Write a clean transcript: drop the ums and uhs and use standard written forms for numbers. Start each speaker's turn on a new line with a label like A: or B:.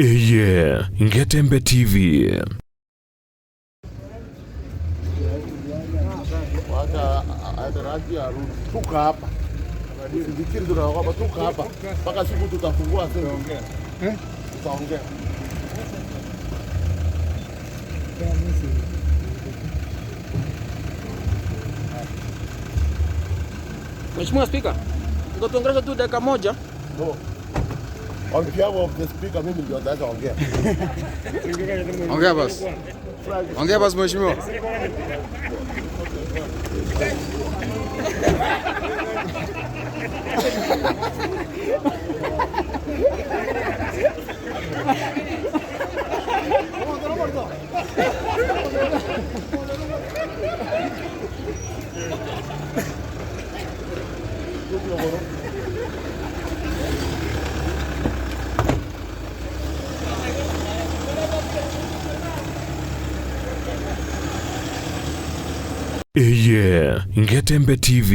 A: Eye Ngetembe TV.
B: Wacha ataraji arudi. Tuka hapa. Usifikiri tunaogopa, tuka hapa. Mpaka siku tutafungua sasa. Eh? Tutaongea.
C: Mheshimiwa Spika, ngotuongelesha tu dakika moja.
B: No. On behalf of the speaker, mimi ndio nitaweza ongea.
D: Ongea basi. Ongea basi mheshimiwa.
A: Eye Ngetembe TV.